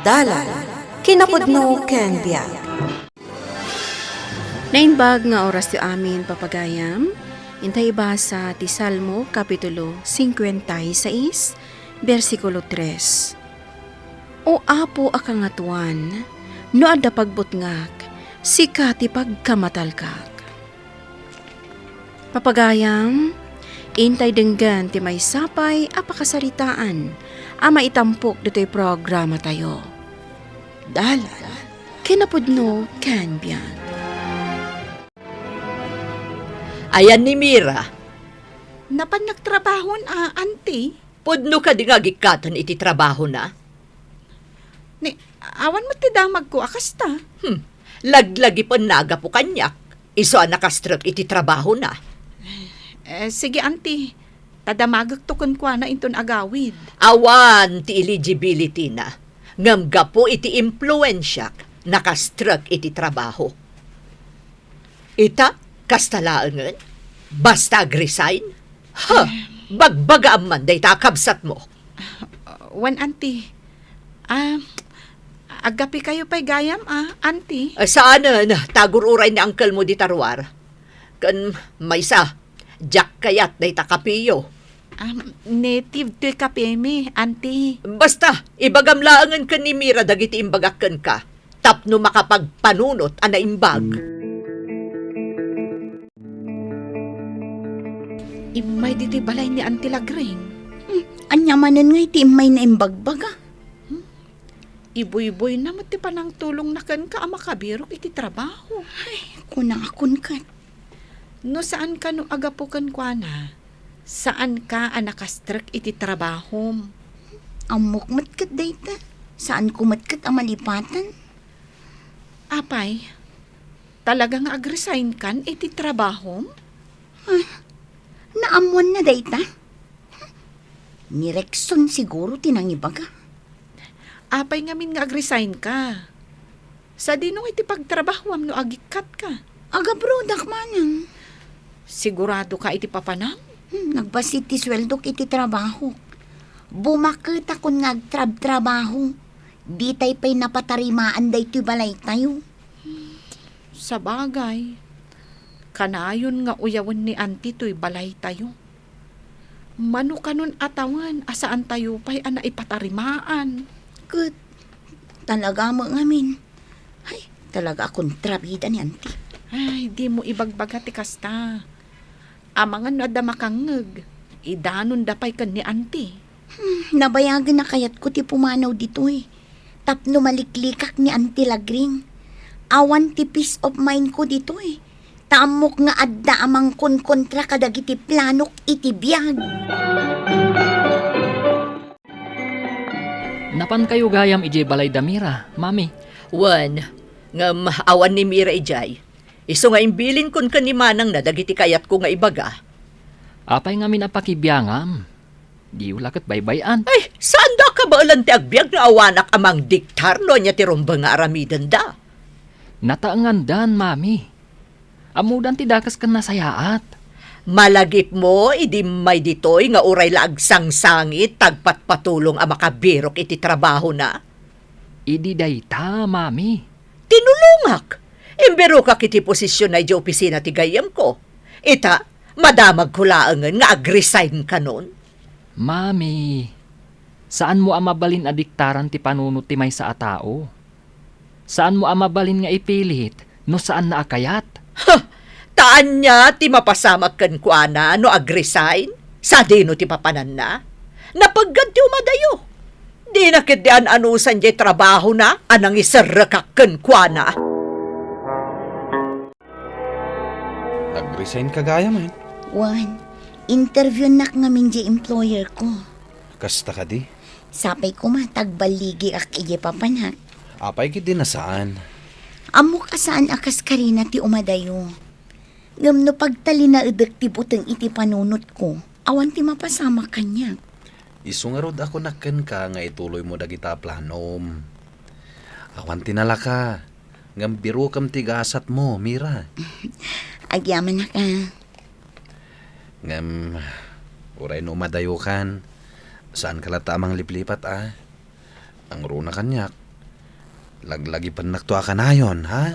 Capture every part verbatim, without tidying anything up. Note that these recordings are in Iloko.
Dalan, kinapudno ken biag. Naimbag nga oras ti amin, papagayam. Intay ibasa ti Salmo, Kapitulo cincuenta y seis, bersikulo tres. O Apo a Kangatoan, no adda pagbutngak, sika ti pagkamatalkak. Papagayam, intay denggen ti maysa pay a pakasaritaan a maitampok ditoy programatayo. Dalan, kinapudno ken biag. Ayan ni Mira. Napan nagtrabahon a, Auntie? Pudno kadi nga agikkatan iti trabahona? Ni, awan met ti damagko a kasta. Hmm. Laglagipenna a gapu kaniak. Isu a nakastrek iti trabahona. Eh, sige, Auntie. Ta damagekto kenkuana inton agawid. Awan ti eligibility-na. Ngem gapu iti impluensiak, nakastrek iti trabaho. Ita, kasta laengen? Basta ag-resign? Ha! Bagbagaam man dayta a kabsatmo. Wen, Auntie. Ah, aggapikayo pay gayam, ah, Auntie? Eh, saanen, ta agur-uray ni unclemo dita ruar. Ken maysa, diak kayat dayta kapeyo. Um, native toy kapemi, Auntie. Basta, ibagam laengen ken ni Mira dagiti imbagak kenka, tapno makapagpanunot a naimbag. Immay ditoy balay ni Auntie Lagring. Hmm, ania manen ngay ti immay naimbagbaga? Hmm? Ibuyboyna met ti panangtulongna kenka a makabirok iti trabaho. Ay, kunakon ket. No saan kano a gapu kenkuana, saanka a nakastrek iti trabahom. Ammok met ket dayta. Saanko met ket a malipatan. Apay, talaga nga ag-resign kan iti trabahom? Ah, naammoanna dayta? Ni Rexon siguro ti nangibaga. Apay ngamin nga ag-resign ka? Sadino ngay ti pagtrabahuam no agikkat ka? Agabrodak manang. Sigurado ka iti papanam? Hmm, nagbassit ti sueldok iti trabahok. Bumaketakon nga agtrabtrabaho. Ditay pay napatarimaan daytoy balaytayo. Sabagay, kanayon nga uyawen ni Auntie toy balaytayo. Mano kanon a tawen a saantayo pay a naipatarimaan. Ket talaga met ngamin. Ay, talaga a kontrabida ni Auntie. Ay, dimo ibagbaga ti kasta. Amangan no adda makangngeg, idanonda pay ken ni Auntie. Hmm, nabayagen a kayatko ti pumanaw ditoy. Tapno maliklikak ni Auntie Lagring. Awan ti peace of mind ko ditoy. Ta ammok nga adda a mangkonkontra kadagiti planok iti biag. Napankayo gayam idiay balay da Mira, Mami? Wen, ngem awan ni Mira idiay. Isu nga imbilinkon ken ni manangna dagiti kayatko nga ibaga. Apay ngamin a pakibiangam? Diyo la ket baybay-an. Ay, saanda a kabaelan ti agbiag no awanak a mangdiktar no ania ti rumbeng nga aramidenda. Nataengandan, Mami. Ammodan ti dakes ken nasayaat. Malagipmo idi immay ditoy nga uray la agsangsangit ta agpatpatulong a makabirok iti trabahona? Idi dayta, Mami. Tinulongak. Imbirokak iti posisionna idiay opisina ti gayyemko. Ita, madamagko laengen nga ag-resign kanon. Mami, saanmo a mabalin a diktaran ti panunot ti maysa a tao. Saanmo a mabalin nga ipilit no saanna a kayat. Ha! Ta ania ti mapasamak kenkuana no ag-resign? Sadino ti papananna? Napeggad ti umadayo. Dina ketdi an-anusan diay trabahona a nangiserrekak kenkuana. Nag-resign ka gayam, eh? Wen, interviewnak ngamin diay employer ko. Kasta kadi? Sapay koma ta agballigiak idiay papanak. Apay ketdi a saan? Ammok a saan a kaskarina ti umadayo. Ngem no pagtalinaedek ti buteng iti panunotko, awan ti mapasamak kaniak. Isu ngarud a kunak kenka nga ituloymo dagita a planom. Awan ti nalaka, ngem birokem ti gasatmo, Mira. Agyamanak a. Ngem, uray no umadayokan, saanka latta a mangliplipat a. Nangruna kaniak, Laglagipennakto a kanayon, ha?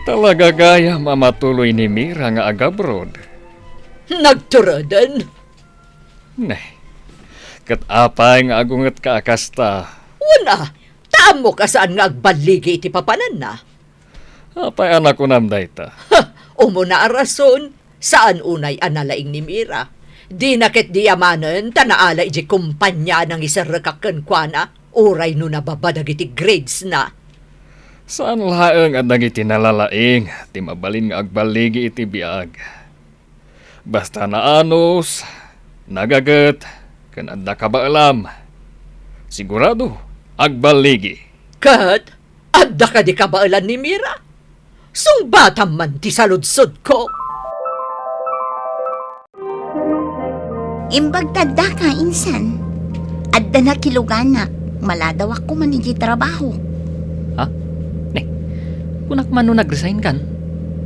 Talaga gayam a matuloy ni Mira nga agabroad? Nagtureden? Ne. Ket apay nga agungetka a kasta? Wen a, ta ammok a saan nga agballigi iti papananna. Apay a nakunam dayta? Ha! Umuna a rason, saan unay a nalaing ni Mira. Dina ketdi yamanen ta naala idiay kompania a nangiserrekak kenkuana, uray no nababa dagiti gradesna. Saan laeng a dagiti nalalaing ti mabalin nga agballigi iti biag. Basta naanus, nagaget, ken adda kabaelam, sigurado, agballigi. Ket adda kadi kabaelan ni Mira? Sungbatam man ti saludsodko. Imbag ta addaka, insan. Adda nakiluganak, maladawak koma idiay trabaho. Ha? Ne, kunak man no nag-resign kan?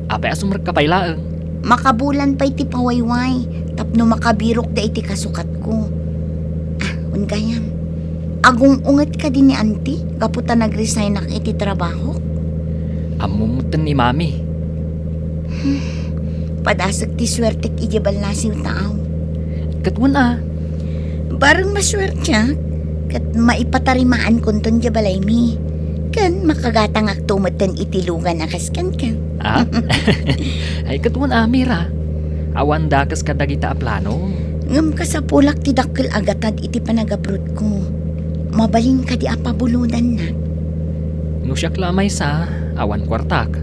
Apay a sumrekka pay laeng? Makabulan pay ti pawayway tapno makabirokda iti kasukatko. Ah, wen gayam. Agung-unget kadi ni Auntie gapu ta nag-resignak iti trabahok? Ammom metten ni Mami. Padasek ti suertek idiay ballasiw taaw. Ket wen a. Bareng masuertiak, ket maipatarimaankonton diay balaymi. Ken makagatangakto metten iti lugan a kas kenka. Ah? Ay, ket wen a, Mira. Awan dakes kadagita a plano. Ngem kasapulak ti dakkel a gatad iti panagabrodko. Mabalin kadi a pabulodannak? No siak la a maysa, awan kuartak.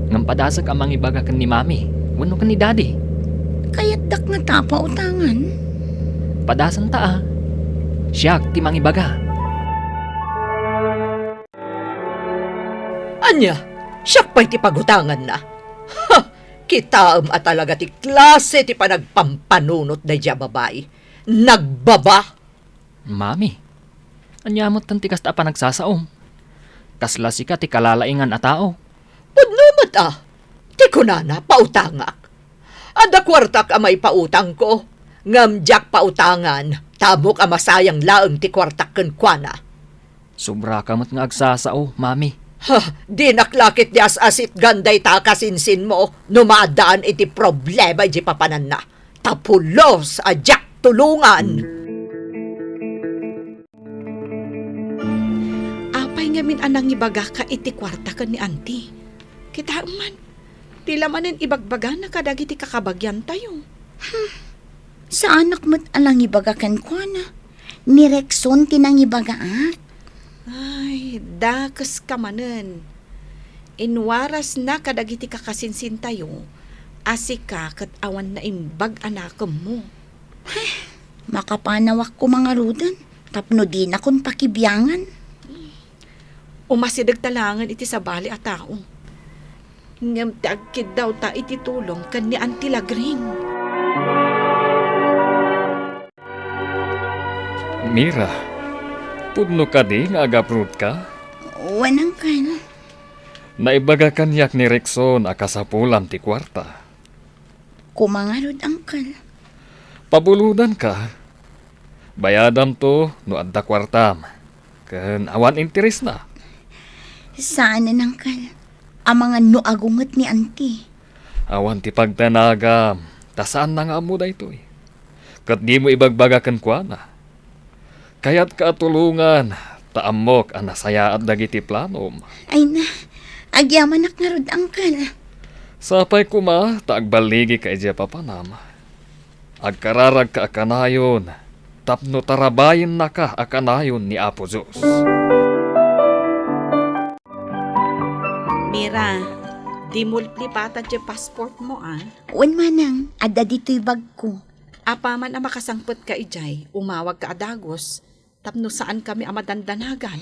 Ngem padasek a mangibaga ken ni Mami wenno ken ni Daddy. Kayatdak ngata a pautangan? Padasenta a. Siak ti mangibaga. Ania, siak pay ti pagutanganna? Ha! Kitaem a talaga ti klase ti panagpampanunot daydiay a babai. Nagbaba! Mami, ania metten ti kasta a panagsasaom? Kasla sika ti kalalaingan a tao. Pudno met a, ti kunana, pautangak. Adda kuartak a maipautangko, ngem diak pautangan, ta ammok a masayang laeng ti kuartak kenkuana. Sobraka met nga agsasao, Mami. Ha, dinak la ketdi as-asitgan dayta a kasinsinmo no maaddaan iti problema idiay papananna. Ta pulos a diak tulongan. Apay ngamin a nangibagaka iti kuarta ken ni Auntie? Kitaem man, ti la manen ibagbagana kadagiti kakabagiantayo. Hmm. Saanak met a nangibaga kenkuana. Ni Rexon ti nangibagaak. Ay, dakeska manen. Inwarasna kadagiti kakasinsintayo a sika ket awan naimbag a nakemmo. Ay, makapanawak koma ngaruden tapno dinakon pakibiangan. Umasidegta laengen iti sabali a tao. Ngem ti agkiddawta iti tulong ken ni Auntie Lagring. Mira, pudno kadi nga agabrodka? Wen, Uncle. Naibaga kaniak ni Rexon a kasapulan ti kuarta. Koma ngarud, Uncle. Pabulodanka. Bayadamto no adda kuartam. Ken awan interesna. Saanen, Uncle. Amangan no agunget ni Auntie. Awan ti pagdanagam, ta saanna nga ammo daytoy. Ket dimo ibagbaga kenkuana. Kayatka a tulongan, ta ammok a nasayaat dagiti planom. Ay na, agyamanak ngarud, Uncle. Sapay koma ta agballigika idiay papanam. Agkararagka a kanayon tapno tarabayennaka a kanayon ni Apo Dios. Mira, dimo liplipata ti passportmo, a. Wen, Manang, adda ditoy bagko. Apaman a makasangpetka idiay, umawagka a dagus tapno saankami a madandanagan.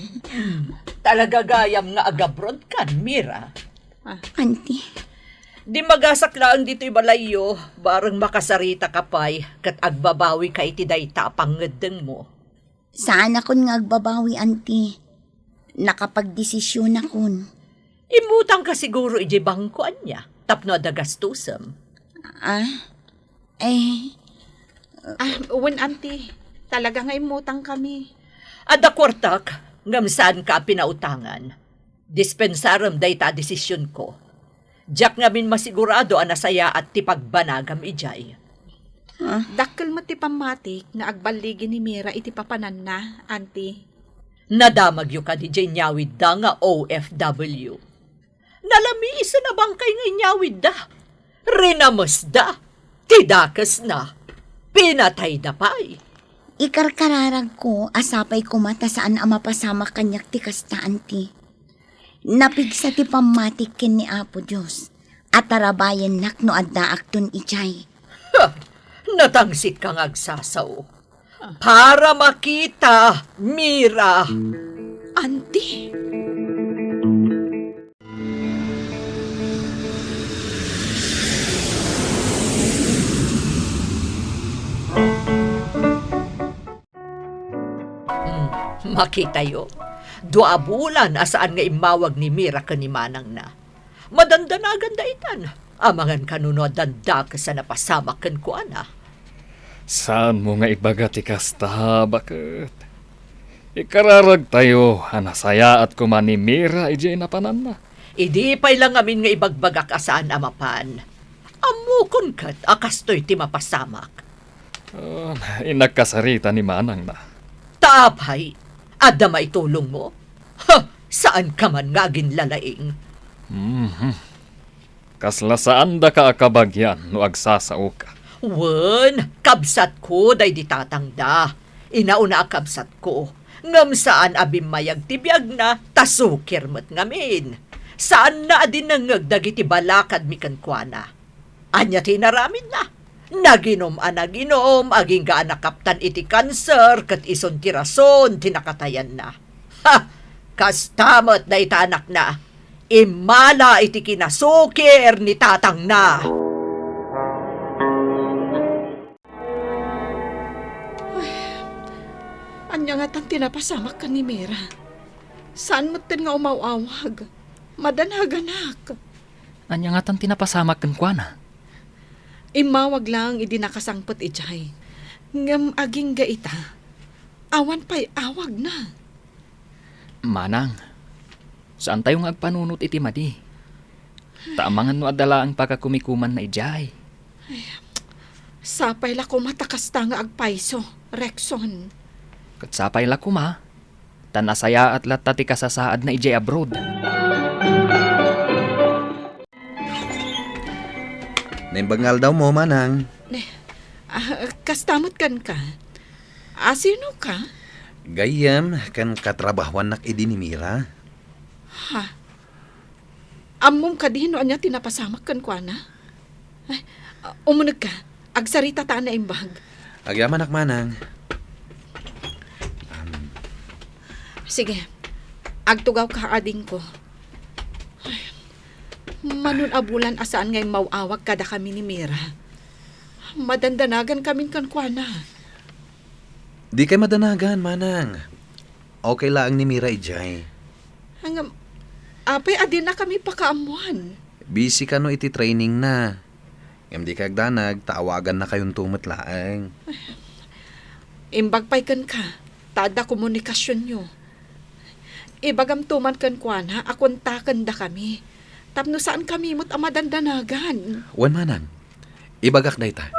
Talaga gayam nga agabrodkan, Mira. Ah. Auntie. Dimmagasak laeng ditoy balayyo, bareng makasarita ka pay, ket agbabawika iti dayta a pangngeddengmo. Saanakon nga agbabawi, Auntie. Nakapagdesisionakon. Immutangka siguro idiay bangko, ania, tapno adda gastusem. Ah? Eh. Ah, wen, Auntie. Talaga nga immutangkami. Adda kuartak, ngem saanka a pinautangan. Dispensarem dayta a desisionko. Diak ngamin masigurado a nasayaat ti pagbanagam idiay. Ah. Dakkel met ti pammatik nga agballigi ni Mira iti papananna, Auntie. Nadamagyo kadi diay inyawidda nga O F W? Nalamisen a bangkay nga inyawidda. Rinamesda. Ti dakesna, pinatayda pay. Ikarkararagko a sapay koma ta saan a mapasamak kaniak ti kasta, Auntie. Napigsa ti pammatik ken ni Apo Dios a tarabayennak no addaakton idiay. Ha! Natangsitka nga agsasao. Para makita, Mira. Auntie? Hmm, makitayo. Dua a bulan a saan nga immawag ni Mira ken ni manangna. Madandanaganda itan. Amangan kano no addan dakes a napasamak kenkuana. Saanmo nga ibaga ti kasta, baket. Ikararagtayo a nasayaat koma ni Mira idiay napananna. Idi pay la ngamin nga ibagbagak a saan a mapan. Ammokon ket a kastoy ti mapasamak. Ah, inagkasarita ni manangna. Ta apay, adda maitulongmo? Ha, saanka man nga aginlalaing. Mhm. Kasla saandaka a kabagian no agsasaoka. Wen, kabsatko daydi tatangda. Inauna a kabsatko. Ngem saan a bimmayag ti biagna, ta sukir met ngamin. Saanna a dinengngeg dagiti balakadmi kenkuana. Ania ti inaramidna? Naginom a naginom, agingga a nakaptan iti kanser, ket isun ti rason ti nakatayanna. Ha! Kasta met dayta anakna. Immala iti kinasukir ni tatangna. Ay, ania ngatan ti napasamak ken ni Mira? Saan metten nga umaw-awag? Madanaganak. Ania ngatan ti napasamak kenkuana? Immawag laeng idi nakasangpet idiay. Ngem agingga ita, awan pay awagna. Manang, saantayo nga agpanunot iti madi. Ta amangan no adda laeng pakakumikumanna idiay. Ay, sapay la koma ta kasta nga agpayso, Rexon. Ket sapay la koma, ta nasayaat latta ti kasasaadna idiay abroad. Naimbag nga aldawmo, manang. Ne, ah, kasta met kenka. Asino ka? Gayyem, ken katrabahoannak idi ni Mira. Ha? Ammom kadi no ania ti napasamak kenkuana? Ay, umunegka. Agsarita ta a naimbag. Agyamanak, manang. Am. Sige. Agtugawka, adingko. Ay, mano a bulan a saan nga immaw-awag kadakami ni Mira. Madandanagan kamin kenkuana. Dikay madanagan, manang. Okay laeng ni Mira idiay. Ngem, apay a dinakami pakaammuan? Busy kano iti trainingna. Ngem dikay agdanag ta awagannakayonto met laeng. Imbag pay kenka, ta adda komunikasionyo. Ibagamto man kenkuana a kontakendakami, tapno saankami met a madandanagan. Wen, manang. Ibagak dayta.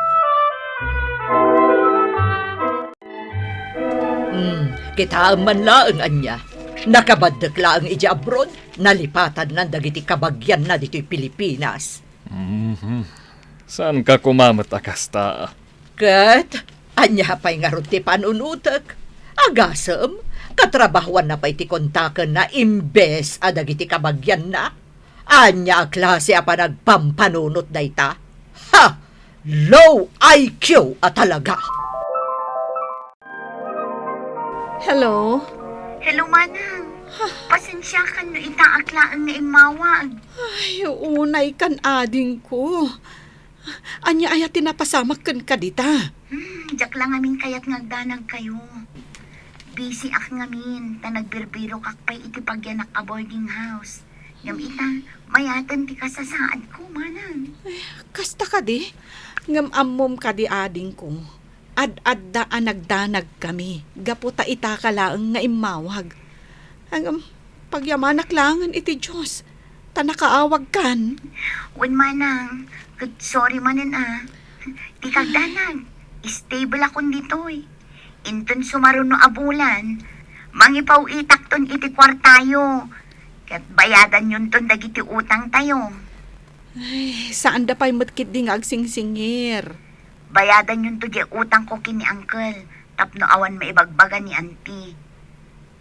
Hmm, kitaem man laeng ania. Nakabaddek laeng idiay abroad, nalipatannan dagiti kabagianna ditoy Pilipinas. Mhm. Saanka koma met a kasta? Ket ania pay ngarud ti panunotek? Agasem, katrabahoanna pay ti kontakenna imbes a dagiti kabagianna? Ania a klase a panagpampanunot dayta? Ha! Low I Q a talaga! Hello? Hello, manang. Pasensiakan no itaak laeng nga immawag. Ay, unaykan, adingko. Ania aya ti napasamak kenka dita? Hmm, diak la ngamin kayat nga agdanagkayo. Busy ak ngamin, ta nagbirbirokak pay iti pagyanak a boarding house. Ngem ita, mayaten ti kasasaadko, manang. Ay, kasta kadi? Ngem ammom kadi, adingko, Ad-adda a nagdanagkami gapu ta itaka laeng nga immawag. Ngem, pagyamanak laengen iti Dios, ta nakaawagkan. Wen manang, ket sorry manen a. Dika agdanag, stable akon ditoy. Inton sumaruno a bulan, mangipaw-itakton iti kuartayo, ket bayadanyonton dagiti utangtayo. Ay, saanda pay met ketdi nga agsingsingir. Bayadanyonto diay utangko ken ni Uncle tapno awan maibagbaga ni Auntie.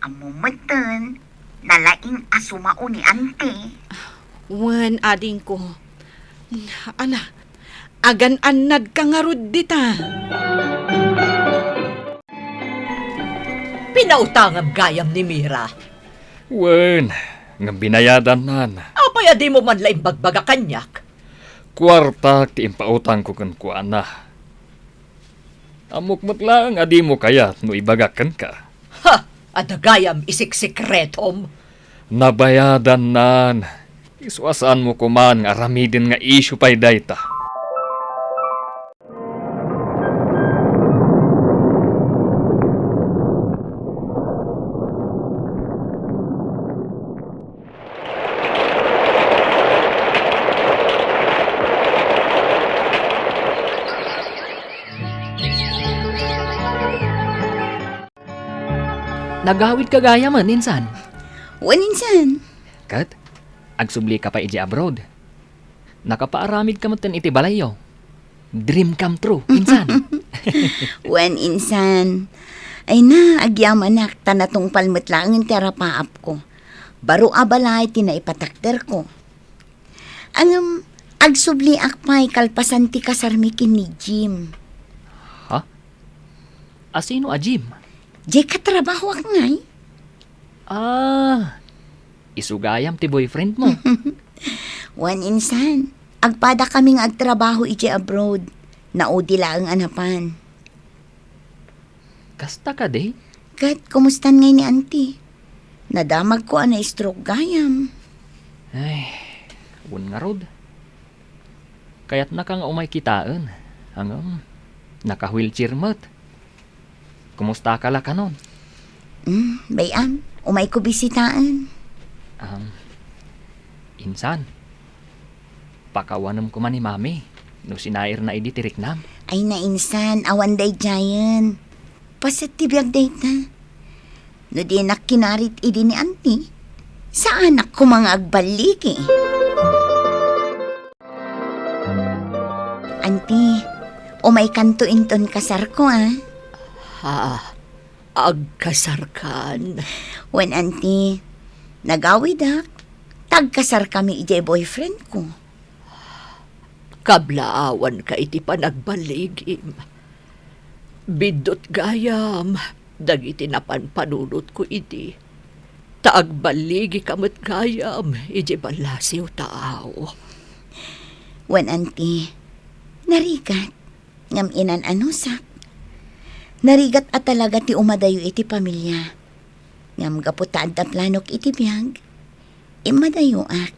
Ammom metten, nalaing a sumao ni Auntie. Wen, adingko. Ala, agan-annadka ngarud dita. Pinautangam gayam ni Mira. Wen, ngem binayadannan. Apay a dimo man la imbagbaga kaniak? Kuartak ti impautangko kenkuana. Ammok met laeng a dimo kayat no ibagak kenka. Ha! Adda gayam isiksikretom? Nabayadannan. Isu a saanmo koman nga aramiden nga isyu pay dayta. Nagawidka gayamen, insan? Wen, insan. Ket, agsublika pay idiay abroad. Nakapaaramidka metten iti balayyo. Dream come true, insan. Wen, insan. Ay na, agyamanak, ta natungpal met laengen ti arapaapko. Baro a balay ti naipatakderko. Ngem, agsubliak pay kalpasan ti kasarmi ken ni Jim. Ha? Asino a Jim? Diay katrabahoak ngay. Ah, isu gayam ti boyfriend mo. Wen, insan, agpadakami nga agtrabaho idiay abroad. Naudi laeng a napan. Kasta kadi? Ket, kumustan ngay ni Auntie? Nadamagko a na-stroke gayam. Ay, wen ngarud. Kayatnaka nga umay kitaen. Ngem, naka-wheelchair met. Kumustaka la kanon? Mm, bay-am, umayko bisitaen. Um, insan, pakawanem koma ni Mami no sinairna idi ti riknam. Ay, nainsan, awan daydiayen. Paset ti biag dayta. No dinak kinarit idi ni Auntie, saanak koma nga agballigi. Auntie, umaykanto inton kasarko, a. Ha? Agkasarkan? Wen, Auntie, nagawidak, ta agkasarkami idiay boyfriendko. Kablaawanka iti panagballigim. Biddut gayam dagiti napanpanunotko idi, ta agballigika met gayam idiay ballasiw taaw. Wen, Auntie, narigat, ngem inan-anusak. Narigat a talaga ti umadayo iti pamilia. Ngem gapu ta adda planok iti biag, immadayoak.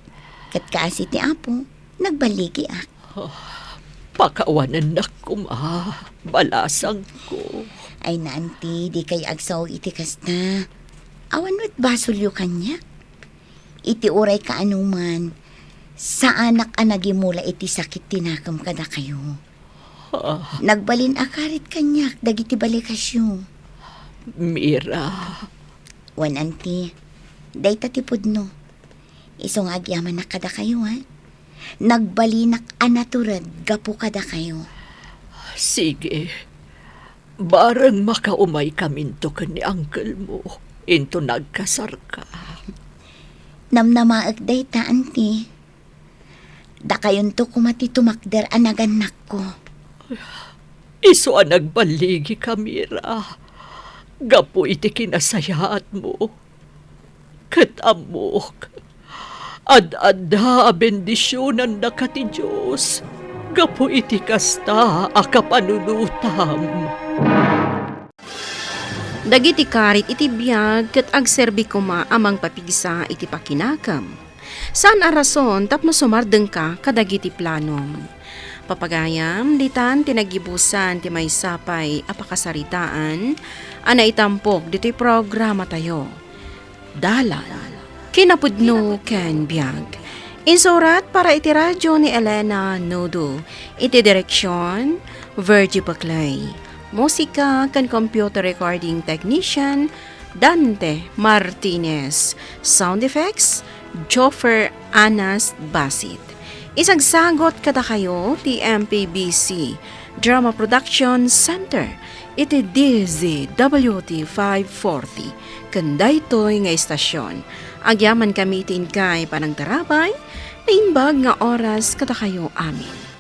Ket kaasi ti Apo, nagballigiak. Ah, pakawanennak koma, balasangko. Ay na, Auntie, dikay agsao iti kasta. Awan met basolyo kaniak. Iti uray kaanoman, saanak a nagimula iti sakit ti nakem kadakayo. Ah. Nagbalin a karit kaniak dagiti balikasyo. Mira. Wen, Auntie, dayta ti pudno. Isu nga agyamanak kadakayo, a. Nagbalinak a natured gapu kadakayo. Sige. Bareng makaumaykaminto ken ni uncle mo inton nagkasarka. Namnamaek dayta, Auntie. Dakayonto koma ti tumakder a nagannakko. Isu a nagballigika, Mira, gapu iti kinasayaatmo. Ket ammok, ad-adda a bendisionannaka ti Dios gapu iti kasta a kapanunotam. Dagiti karit iti biag ket agserbi koma a mangpapigsa iti pakinakem. Saan a rason tapno sumardengka kadagiti planom. Papagayam, ditan ti naggibusan ti maysa pay a pakasaritaan a naitampok ditoy programatayo. Dalan, kinapudno ken biag. Insurat para iti radyo ni Elena Nudo. Iti direksyon, Virgie Baclay. Musika ken computer recording technician, Dante Martinez. Sound effects, Joffer Anas Basit. Isagsagot kadakayo ti M P B C Drama Production Center iti D Z W T five forty ken daytoy nga istasyon. Agyamankami iti inkay panangtarabay, naimbag nga oras kadakayo amin.